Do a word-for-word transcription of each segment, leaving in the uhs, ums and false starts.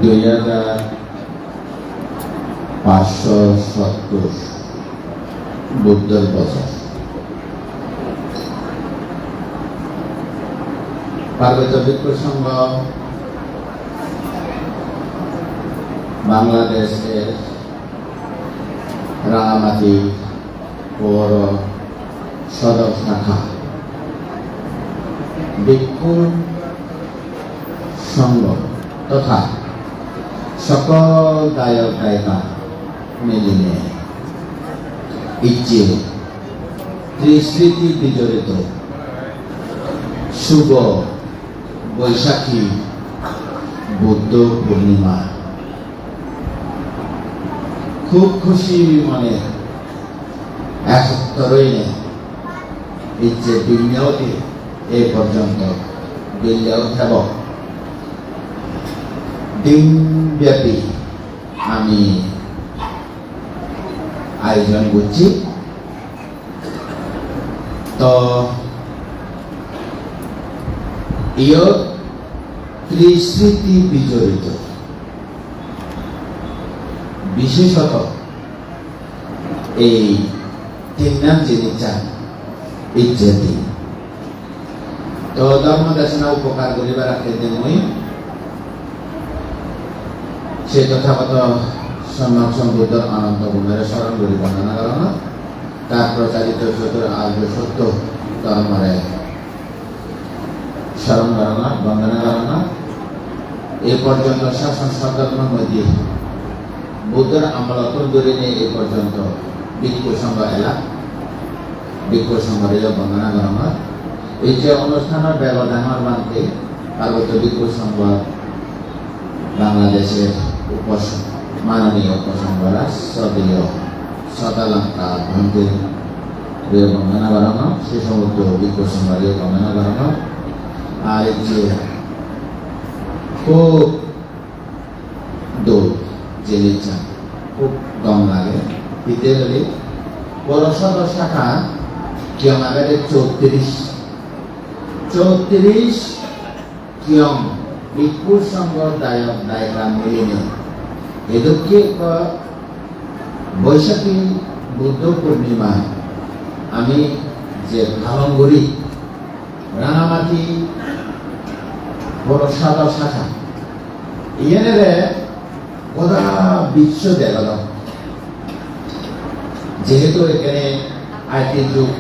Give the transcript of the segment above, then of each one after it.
Dui hajar pachsho sottor Buddhor bojor. Parbotto Bhikkhu Sangha Bangladeshor Rangamati Pouro Sodor Sakha Bhikkhu Sangha totha sokol dayok dayika milinei ijje Trisriti bijorito Subho Boishakhi Buddho Purnima hub khushi mone ekottor oinei ijje binne udi ei porjonto bille uthebo. Din byapi ami ayojon gocchi. To iyot Trisriti bijorito, bishesoto ei tinnan jinissan ijjedi. To dhormo desona upokar guribar akke de mui se Tothagoto Sommak Sombuddhor ononto gunore soron guri bondona gorongor. Tar procharito jodur arjo sotto dhormore soron gorongor, bondona gorongor. Ei porjonto sason sodhormor moddhe Buddhor amolottun dhurinei ei porjonto Bhikkhu Sangha elak, Bhikkhu Sanghoreyo bondona gorongor. Ei je onusthanor bebodhan hor bhante, Parbotto Bhikkhu Sangho Bangladeshor upos-, manoniyo uposongho raj, sroddheyo Sadalanka bhantereyo bondona gorongor, se somosto Bhikkhu Sanghoreyo bondona gorongor. Ar ei je hub dol jinissan, hub gom lage, hitte hoile Pouro Sodor Sakha kiyong agede chowtris, chowtris kiyong Bhikkhu Sangho dayok dayika milinei edokke ekko Boishakhi Buddho Purnima ami je palon guri Rangamati Pouro Sodor Sakha, iyenere goda bisso degodon. Jehetu ekkene I T jug,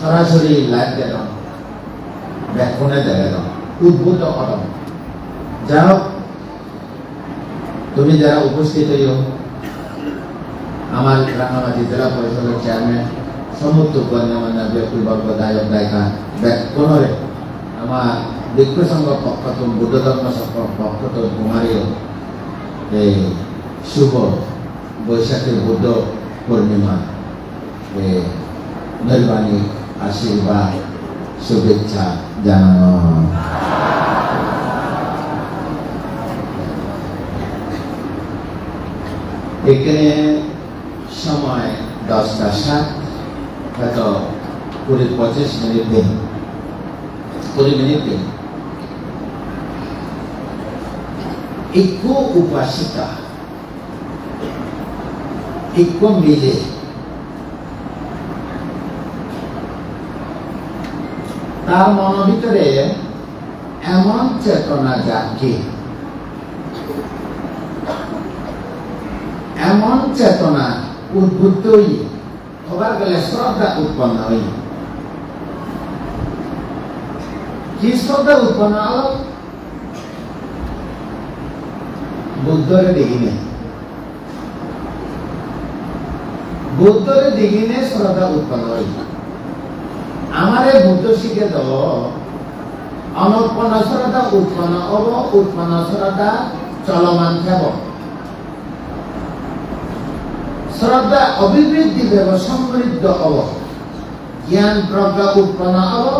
sorasori live dedon, bekkune degodon, udbuddo odon. Jai hok, tumi jara uposthit oiyo, amar Rangamati Jela Porishodor chairman, somosto gonnomanno byaktiborgo, dayok dayika, bekkunore amar Bhikkhu Sangho pokkottun, Buddho Dhormo Sangho pokkottun tomare ei Subho Boishakhi Buddho Purnima e, meherbani, ashirbad, shubhechcha jananong. Ekkene somoy dosta sat, hoyto kuri pochish minit din, kuri minit din. Ikko upasika, ikko mile, tar mono bhidire emon chetona jage, emon chetona udbuddo oye, hobar gele sroddha utponno oye. Hi sroddha utponno olo? Buddhore deginei. Buddhore deginei sroddha utponno oye. Amare Buddho sikke do, onutponno sroddha utponno obo, utponno sroddha choloman thebo. Sroddha abhibriddhi pebo, somriddho obo, gyan progga utponno obo,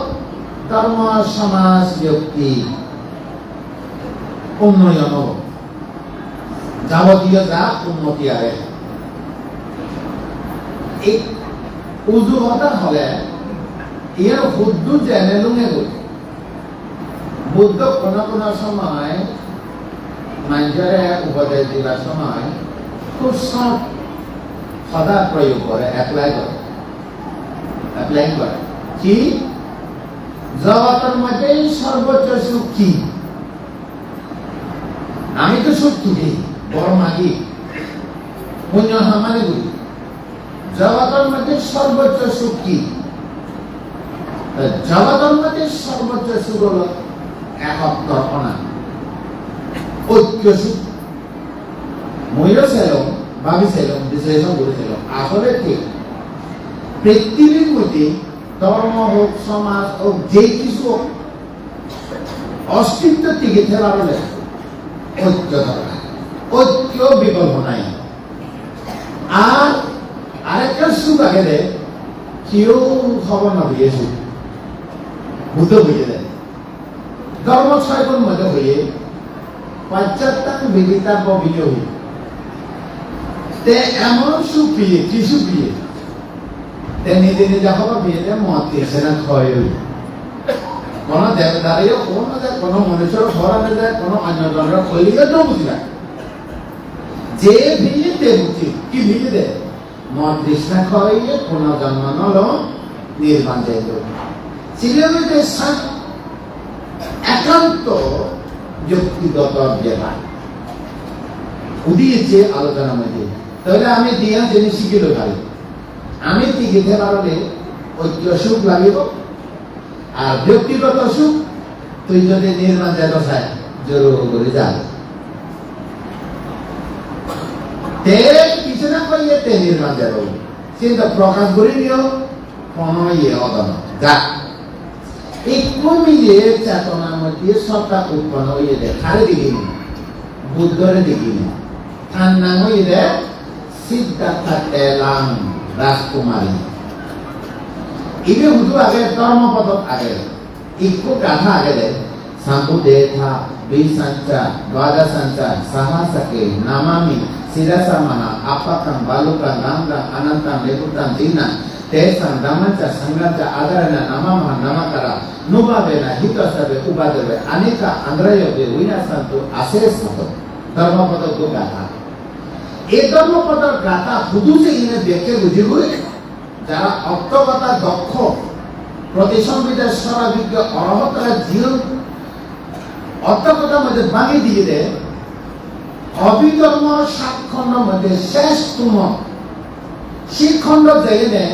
dhormo somaj byakti unnoyon obo, jabotiyo ja unnoti age. Ei uju hoda hole, iyan huddur jene lungegoi. Buddho hono hono somoy Manjore upodesh dibar somoy khub short hoda proyog gore, apply gore, apply gore. Ki? Jogotor moddhe sorboccho sukh ki? Ami to sukh khujji, bor magi, punyo hamani guri. জগতর মধ্যে সর্বোচ্চ সুখ কি? তো জগতর মধ্যে সর্বোচ্চ সুখ হলো একত্র অনা, ঐক্য সুখ। মইও ছিলাম, ভাবি ছিলাম, বিশ্লেষণ করেছিলাম, আসলে ঠিক পৃথিবীর মধ্যে ধর্ম হোক, সমাজ হোক, যেই কিছু হোক, অস্তিত্ব টিকে থাকার হলে ঐক্য দরকার। ঐক্য বিকল্প নাই। আর আরেকটা সুখ আগে দে, কেউ খবর না দিয়ে সুখ। বুদ্ধ বুঝে দেন। ধর্ম ছয় গুণ মধ্যে হয়ে, পঞ্চাত্তাং বিদিতব্য বিনিয়োগী। তে এমন সুখ পেয়ে, কি সুখ পেয়ে? তে নিজে নিজে খবর পেয়ে যে মদ খেয়েছে না খাওয়াই হইল। কোনো দেবতারেও কোনো যায়, কোনো মনুষ্যর ঘর আনে যায়, কোনো অন্য জনের খলিও তো বুঝি না। যে ভিড়ে তে বুঝি, কি ভিড়ে দে? মদ তৃষ্ণা খইয়ে পুনর্জন্ম নল নির্বাণ যাইত। সিলেবাসে সাত একান্ত ব্যক্তিগত ব্যাপার। উদিয়েছে আলোচনা মধ্যে। তাহলে আমি দিয়া জিনিস শিখিল খালি। আমি টিকিতে পারলে ঐক্য সুখ লাগিব। আর ব্যক্তিগত সুখ, তুই যদি নির্মাণ জায়গা চাই, জোর করে যা। তে কিছু না কইলে তে নির্মাণ জায়গা। চিন্তা প্রকাশ করি নিও, কোনো ইয়ে হতো না। যা। একটু মিলিয়ে চেতনার মধ্যে সত্তা উৎপন্ন হয়ে যায়, খালি দেখিনি। বুদ্ধরে দেখিনি। তার নাম হয়ে যায় সিদ্ধার্থা তেলাং রাজকুমারী। Ibe hudu age, Dharmapodot age. Ikko gatha agede, Sambuddhe tha, Visañca, Dvadasañca, Sahasake, Namami, Sirasamaha, Appakam, Balukam, Ranggam, Anantam, Nibbutam, Dinam, Tesam, Dhammañca, Saṅghañca, Ādarena, Namamaha, Namakāra, Nubhāvena, Hitvā, Sabbe, Upaddave, Anekā, Antarāyā, Vinassantu, Asesato. Dharmapodot gatha. Ei Dharmapodot gatha hudu je ine bekke bujiboi, যারা অর্থকথা দক্ষ, প্রতিসংবিধার স্বরাভিজ্ঞ অরহতরা জিও অর্থকথার মধ্যে ভাঙি দিয়ে দেয়, অভিধর্ম সাত খণ্ডর মধ্যে শেষতম সেই খণ্ড যেখানে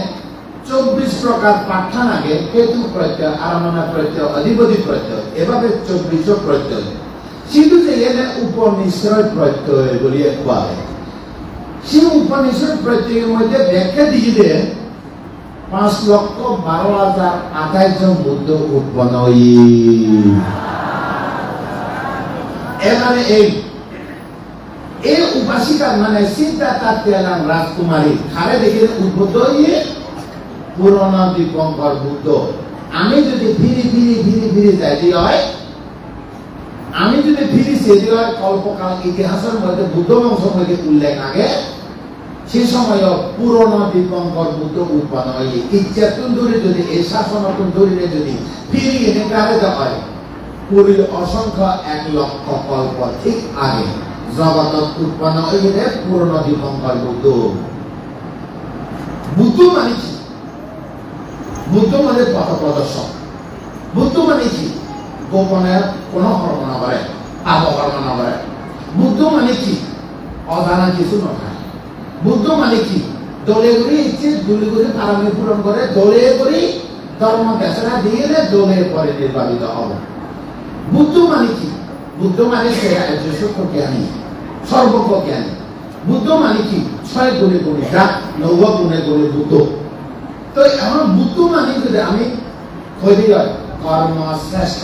চব্বিশ প্রকার পাঠান আগে, হেতু প্রত্যয়, আরম্ভনা প্রত্যয়, অধিপতি প্রত্যয়, এভাবে চব্বিশ প্রত্যয়। সিধু যেখানে উপনিশ্রয় প্রত্যয় বলিয়া কোয়া হয়। সেই উপনিষদ প্রত্যেকের মধ্যে ব্যাখ্যা দিয়ে দেন পাঁচ লক্ষ বারো হাজার আঠাইশ জন বুদ্ধ উৎপন্ন হই। এবারে এই, এই উপাসিকা মানে সিদ্ধার্থা তেলাং রাজকুমারী খারে দেখে উদ্বুদ্ধ হয়ে পুরনো দীপঙ্কর বুদ্ধ। আমি যদি ফিরি ফিরি ফিরি ফিরি যাইতে হয়, আমি যদি ফিরি সেদিবার কল্পকাল ইতিহাসের মধ্যে বুদ্ধ বংশ মধ্যে উল্লেখ আগে, সে সময় পুরনো দীপঙ্কর বুদ্ধ উৎপন্ন হয়ে ইচ্ছাতুন ধরে যদি এই শাসনতুন ধরে যদি ফিরি এনে কারে দেওয়া হয়, পুরীর অসংখ্য এক লক্ষ কল্প ঠিক আগে জগত উৎপন্ন হয়ে পুরনো দীপঙ্কর বুদ্ধ। বুদ্ধ মানে কি? বুদ্ধ মানে পথ প্রদর্শক। বুদ্ধ মানে কি? গোপনে কোনো কর্ম না করে, পাপ কর্ম না করে। বুদ্ধ মানে কি? অজানা কিছু না থাকে। বুদ্ধ মানে কি? দলে করে ইচ্ছে, দলে করে পারামি পূরণ করে, দলে করে ধর্ম দেশনা দিয়ে দলে পরে নির্বাপিত হব। বুদ্ধ মানে কি? বুদ্ধ মানে সে একজন সত্য জ্ঞানী, সর্বজ্ঞ জ্ঞানী। বুদ্ধ মানে কি? ছয় গুণে গুণী, যা নব গুণে গুণী বুদ্ধ। তো এখন বুদ্ধ মানে যদি আমি কই দিই, কর্ম শ্রেষ্ঠ,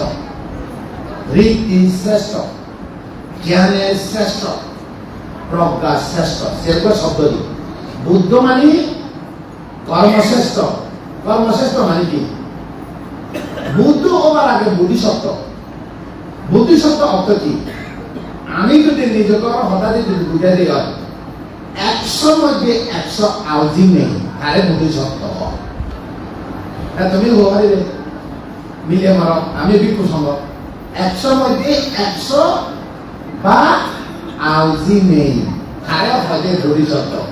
রীতি শ্রেষ্ঠ, জ্ঞানে শ্রেষ্ঠ, প্রজ্ঞা শ্রেষ্ঠ, সেরকম শব্দ দিই। বুদ্ধ মানে কর্মশ্রেষ্ঠ। কর্মশ্রেষ্ঠ মানে কি? বুদ্ধ হবার আগে বোধিসত্ত্ব। বোধিসত্ত্ব অর্থ কি? আমি যদি নিজেকে হঠাৎ যদি বুঝাই দিই হয়, একশো মধ্যে একশো আউজিং নেই, তারে বোধিসত্ত্ব হয়। হ্যাঁ, তুমি হবা দিবে। মিলে মারো, আমি ভিক্ষু সংঘ। একশো মধ্যে একশো বা Alji nei, tare hoide bodhisotto.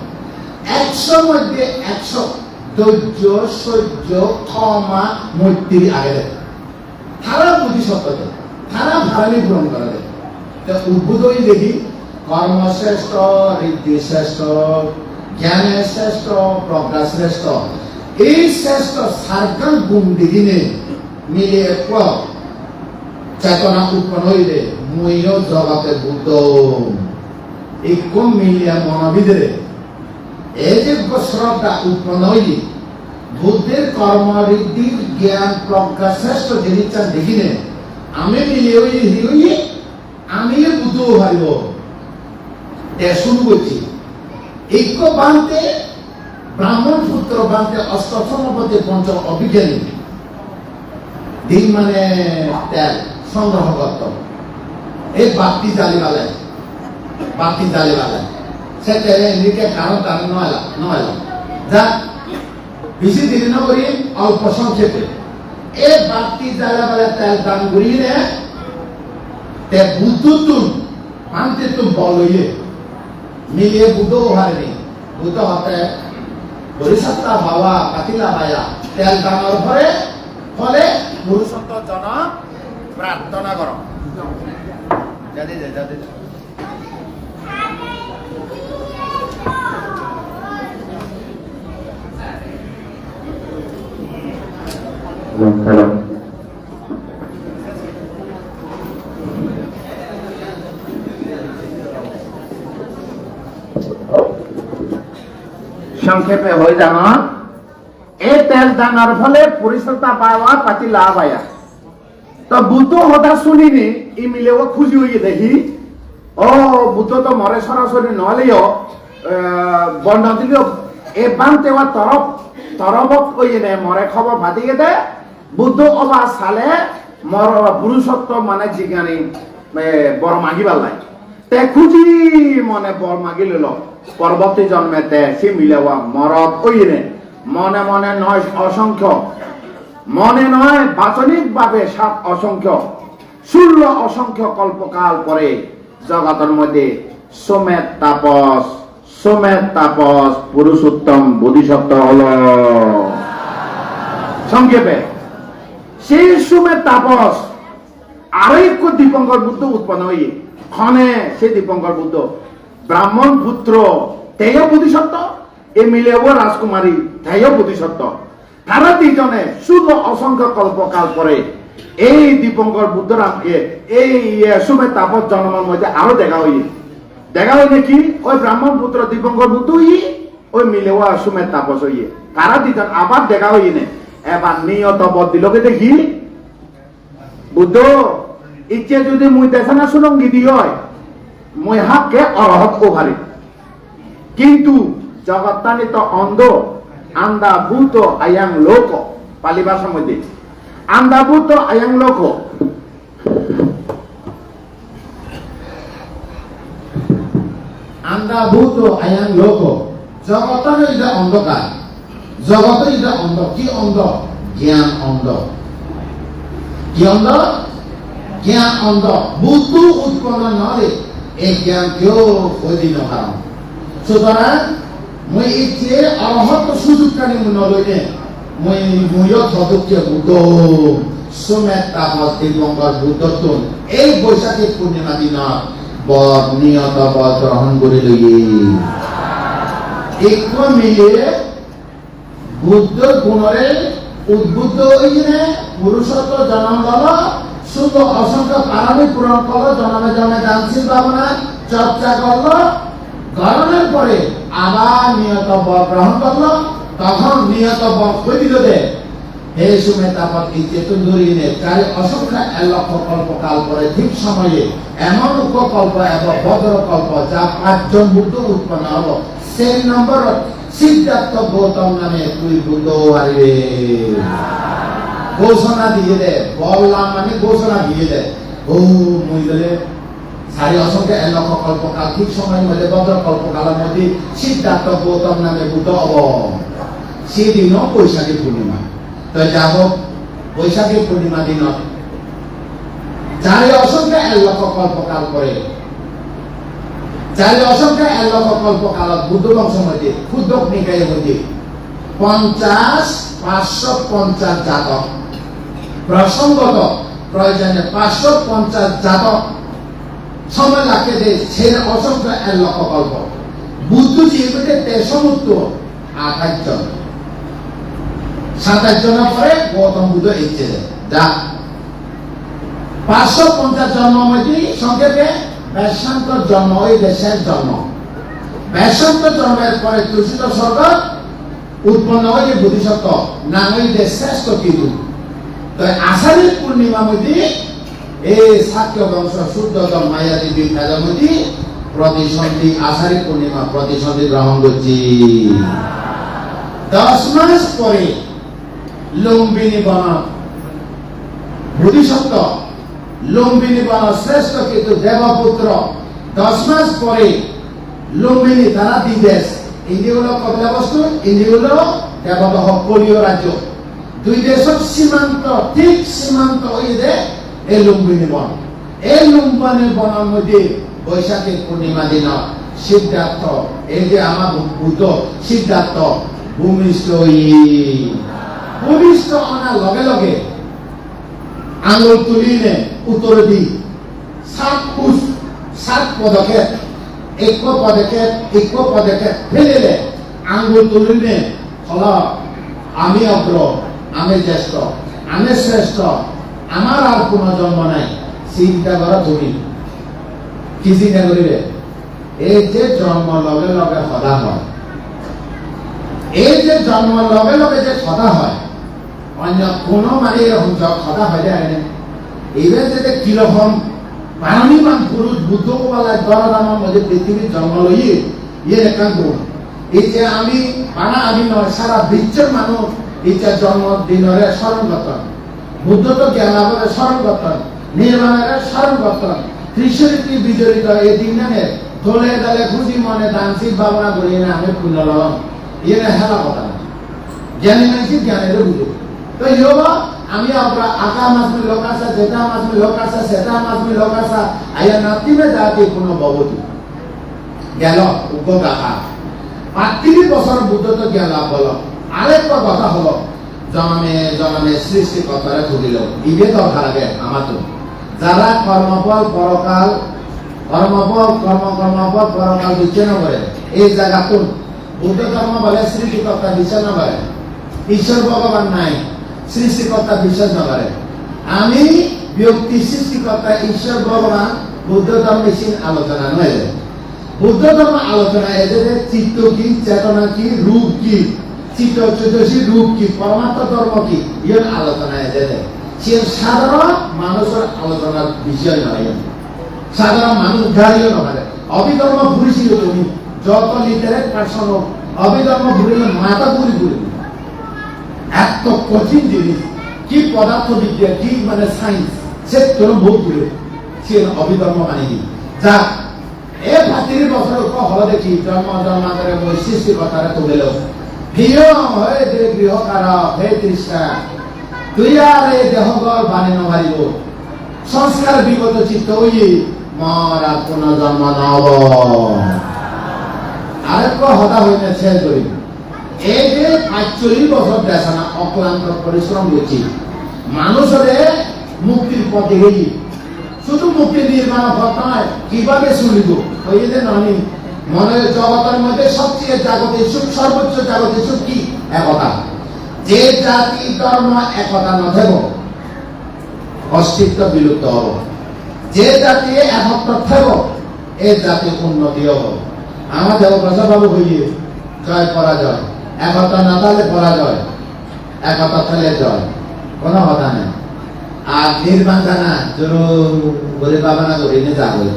Ekshor moddhe eksho dhoijjo, sojjo, khoma, moitri agede. Tara bodhisotto de, tara parami puron gore de. Te udbhuddho oye de hi, kormo sreshto, riddhi sreshto, gyan sreshto, progga sreshto. Ei sreshto sarkan gun degine mile ekko chetona utponno oye de, muiyo jogote Buddho. Ekko mile mono bidire ei je ekko sroddha utponno oye, Buddher kormo, riddhir gyan, progga sreshto jinissan degine, ami mile oye hi oye, amiyo Buddho oi paribo. Te suru gocche. Ekko bhante, Brahmon putro bhante, osto somopoti poncho obhigyani. Din mane tel songroho gotto. Ei batti jalibalai, batti jalibalai. Se tele endikke karon taron no ela, no ela. Ja, besi deri no gori, olpo songkhepe. Ei batti jalibalai tel dan gurine, te Buddhottun, bhantettun bol loye. Mile Buddho oi parini. Buddho hotte, "Purisatta bhava patilabhaya." Tel danor pore, phole purusotto jonom prarthona goro. Jade jai, jade jai. Hello, hello. Songkhepe hoi jangor, ei tel danor phole purisatta bhava patilabhaya. To Buddho hoda sunine ei milebo khuji oye de hi, o Buddho to more sorasori no oleyo, eh, borno dileyo, e bhante wa torof, torofot oye ne more khobor padiye de, Buddho oba sale mor purusotto mane jigani, eh, bor magibar lai. Te khuji mone bor magi lilo. Porborti jonme te se milebo morot oyine mone mone noi osongkho, mone noi bachonik bhabe sat osongkho, sullo osongkho kolpokal pore jogotor moddhe Sumet Tapos, Sumet Tapos Purushottom Bodhisotto olo. Songkhepe, se Sumet Tapos aro ekko Dipankar Buddho utponno oye. Hone se Dipankar Buddho? Brahmon putro, teyo Bodhisotto, ei milebo Rajkumari, teyo Bodhisotto. Tara dijone sullo osongkho kolpokal pore ei Dipankar Buddho ram-, e, ei, e, Sumet Tapos jonomor moddhe aro dega oye. Dega oye ki? Oi Brahmon putro Dipankar Buddho oye, oi milebo Sumet Tapos oye. Tara dijon abar dega oye ne. Ebar niyoto bor diloge de hi? Buddho, icche judi mui desona sunong gidi oi, mui hakke orohot o parim. Kintu jogottani to ondo, andha bhuto ayang loko, Pali bhasha moddhe. Andha bhuto ayang loko. Andha bhuto ayang loko. Jogottani ida ondhokar. Jogoto ida ondho. Hi ondho? Gyan ondho. Hi ondho? Gyan ondho. Buddho utponno no ole ei gyan keu hoi di no paron. Sutorang mui icche orohotto sujukkani mui no loinei, mui, muiyo todokke Buddho, Sumet Tapos Dipankar Buddhottun ei Boishakhi Purnima dinot bor niyoto bor grohon guri loye. Ekko mile Buddhor gunore udbuddho oinei purusotto jonom lolo, sullo osongkho parami puron gorlo, jonome jonome dan sil bhabona chorcha gorlo, goronor pore abar niyoto bor grohon gorlo, tokhon niyoto bor hoi dilo de, he Sumet Tapos icchettun dhurinei chari osongkho ek lokkho kolpokal pore thik somoye emon ukko kolpo ebo bhodro kolpo ja pachjon Buddho utponno obo. Sen nomborot Siddhartho Gautam name tui Buddho oi paribe. Ghosona diye de, bolla mane ghosona diye de. O, mui bole chari osongkho ek lokkho kolpokal thik somoy moddhe bhodro kolpokalor moddhe Siddhartho Gautam name Buddho obo. Sedino Boishakhi Purnima. To ja hok, Boishakhi Purnima dinot chari osongkho ek lokkho kolpokal pore Sari osongkha ek lokho kolpo kalot Buddho bongso moddhe, Khuddok Nikayo moddhe ponchas, pachsho ponchas jatok, prosongoto proyojone pachsho ponchas jatok somoy lagede, sari osongkha ek lokho kolpo. Buddho jiyegoi de te somutto athais jon. Satais jonor pore Gautam Buddho ecche de. Ja. Pachsho ponchas jonmo moddhe songkhepe Vessantor jonmo oye de ses jonmo. Vessantor jonmor pore Tusito sorgot utponno oye Bodhisattva, nang oye de Srestha Ketu. To Asari Purnima moddhe ei Sakya bongso Suddhodon Mayadi Bippaja moddhe protisondhi, Asari Purnima protisondhi grohon gocche. Dos mas pore Lumbini Bono Bodhisattva, Lumbini Bono Srestha Ketu Deboputro, dos mas pore Lumbini, tara di dej, indi olo Kopilabastu, indi olo Debodoho Koliyo rajyo. Dui dejor simanto, thik simanto oye de ei Lumbini Bon. Ei Lumbini Bonor moddhe Boishakhi Purnima dinot Siddhartho, ei je ama Bu-, Buddho Siddhartho bhumistho oye. Bhumistho onar loge loge angul tulinei uttoredi sat huj, sat podokhep, ekko podokhep, ekko podokhep pelele angul tulinei hola, "Ami ogro, ami jestho, ami srestho, amar ar hono jonmo nei." Chinta goro tumi. Hi chinta goribe? Ei je jonmor loge loge hoda hoi, ei je jonmor loge loge je hoda hoi, onyo hono mane erokom je hoda hoi de age ne. Iben je de kirokom paramiman purush Buddho obalai dhorodamor moddhe prithibit jonmo loye, iyen ekkan gun. Ei je ami, bana ami noi, sara bichchor manuj ei je jonmo dinore soron gotton. Buddho to gyan labhore soron gotton, nirbanore soron gotton, trishriti bijorito ei dinnane dole dale huji mone dan sil bhabona gurinei ami punno lolong. Iyen hela hoda noi. Gyani manse gyanore bujo. To iyoba ami abra aka masmi lokassa, jeta masmi lokassa, seta masmi lokassa, aya natime jati puno bhavoti. Gelo, uggo gatha. Pattiris bojor Buddho to gyan labh holo. Arekko hoda holo, jonome jonome srishtikortare tugilo. Ibe dorkar age amattun. Jara kormofol porokal, kormofol, kormo, kormofol porokal bicchej no gore, ei jagattun Buddho dhormo bole srishtikorta bicchej no gore. Ishwar Bhogoban nai, srishtikorta bicchej no gore. Ami byokti srishtikorta Ishwar Bhogoban Buddho dhormo sin alochona noi. Buddho dhormo alochona ejede chitto ki, chetona ki, rup ki, chitto choitosi rup ki, poromartho dhormo ki, iyon alochona ejede. Siyen sadharon manujor alochonar bishoy noi. Sadharon manuj gariyo no pare. Abhidharma puri silo tumi, joto literate person hok, Abhidharma purile matha ghuri ghuri. Etto kothin jinis, ki podartho bidya, ki mane science, settun bohut dure. Siyen Abhidharma mane hi? Ja, ei pattiris bojor uggo holo dekhi, jonmo jonmantore mui srishtikortare tugilong. Hiyong hoye de griho karok, he Trishna, tui ar ei deho ghor banei no paribo. Sanskar bigoto chitto oye, mor ar hono jonmo no obo. Arekko hoda hoinei sej gori. Ei je pachchollish bojor desona oklanto porishrom gocche, manujore muktir pot dekheiye. Sudu mukti nirbanor pot noi, kibhabe sulibo? Hoye de noni, mone hoy jogotor moddhe sobcheye jagotik sukh, sorboccho jagotik sukh hi? Ekota. Je jati dhormo ekota no thebo, ostitto bilupto obo. Je jati ekotro thebo, ei jati unnoti obo. Ama Debaprasad babu hoye, joy porajoy, ekota na thale porajoy, ekota thale joy, hono hoda nei. Ar nirban jana juru guri bhabona gurinei jagoi.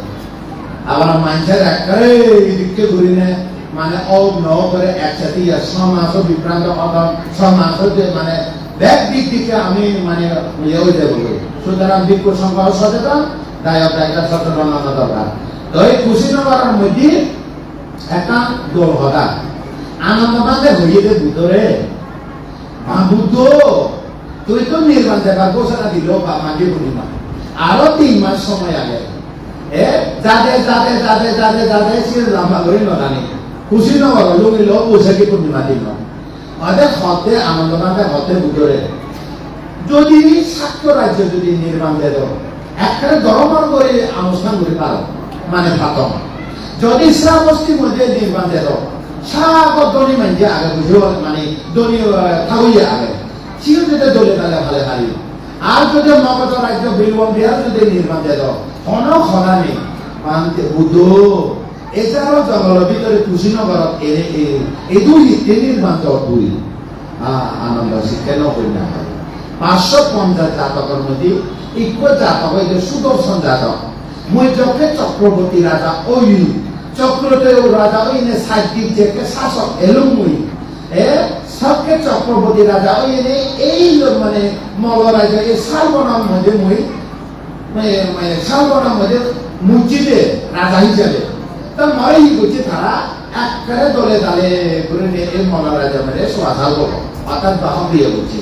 Abar manjor ekkere idikke gurinei mane o no gore eksati ya somajo bibhranto odon, somajo je mane bek dik dikke ami mane iye oi jebo. Sutorang bhikkhu songho socheton, dayok dayika socheton ona dorkar. To ei Kushinagar-or moddhe ekkan dol hoda. Anando Bhante hoye de Buddhore, "Ma Buddho, tui to nirban debar ghosona dilo ba Maghi Purnima. Aro tin mas somoy age. E, jade, jade, jade, jade, jade, sir lamba guri no jani. Kushinagar-ot lungi lo, Boishakhi Purnima din lo. Ode hotte Anando Bhante hotte Buddhore. Jodi Sakya rajyo jodi nirban dedo, ekkere doromor guri anusthan guri paro, mane patom. Jodi Srabosti moddhe nirban dedo, sagor dhoni manje age, bujo, mane dhoni, eh, thagoye age. Siyo jodi dole dale bhale hari. Ar jodi Magadha rajyo Birubhum Bihar jodi nirban dedo, hono hona nei. Bhante Buddho, ejaro jongolo bidire Kushinagarot ene e, edu hitte nirban dor guri. Ah, Anando sikke no hoinna. Paanch sho ponjaj jatokor moddhe ikko jatok oide Sudarson jatok. Mui jokke Chakraborti raja oi, Chakraborti raja oine sajdik jekke sasok elung mui. E, sokke Chakraborti raja oine ei lo mane Molo raja ei Salbonor moddhe mui, mane, mane Salbonor moddhe mujjide raja hisebe. Ta more hi gocche tara ekkere dole dale gurine ei Molo raja mane soasal goro. Orthat bahok diye gocche.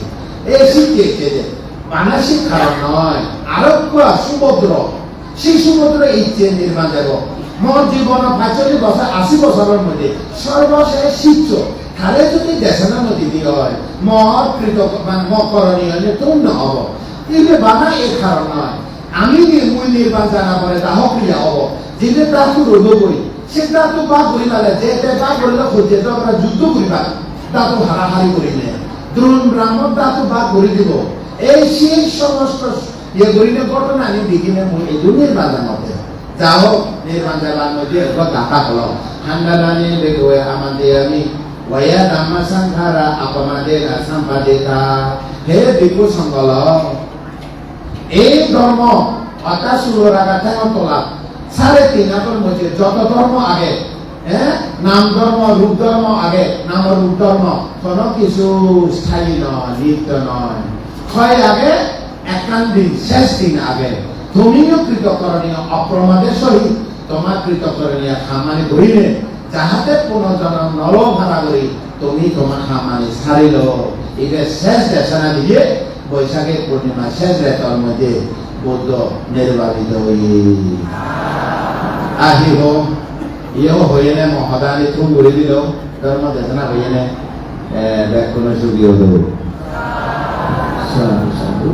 E sikke ecche je. Bana sikkaron noi. Aro ekko Subodro. Sei Subodro icche nirban debo. Mor jibonor pachchollish bojor, ashi bojoror moddhe sorbosesh siccho, tare jodi desona no didi oi, mor kritok-, mane mor koroniyo ne punno obo. Ibe bana ei karon noi. Ami ni mui nirban jana pore dahok kriya obo. Jede dhatu rodogoi, se dhatu bhag guri pale, je te bhag gurile hojje to amra juddho guriba. Dhatu harahari gurine. Dron Brahmon dhatu bhag guri dibo. Ei sei somosto Iye gurine ghotona ani degine mui edu nirban jangotte. Ja hok, nirban jabar moddhe ekko gatha holo. Handadani bhikkhave amanti ami, vaya dhamma sankhara appamadena sampadetha. He bhikkhu songho lok, ei dhormo, orthat sulo raga thengo tola, sare tin hator moddhe joto dhormo age, Eh? Nam dhormo, rup dhormo age, nam rup dhormo, hono kichu sthayi noi, nitto noi. Khoy age, ekkan din, shesh din age. Tumiyo kritokoroniyo, opromade sohit tomar kritokoroniyo hammani gorile, jahate punorjonom nolo bhara guri tumi tomar hammani sarilo. Ibe shesh desona diye, Boishakhi Purnima shesh retor moddhe Buddho nirbabito oye. Ahi hom, iyo hoyene mo hodani thum guri dilo, dhormo desona hoyene, eh, bekkuno sugi odo. Sadhu, sadhu.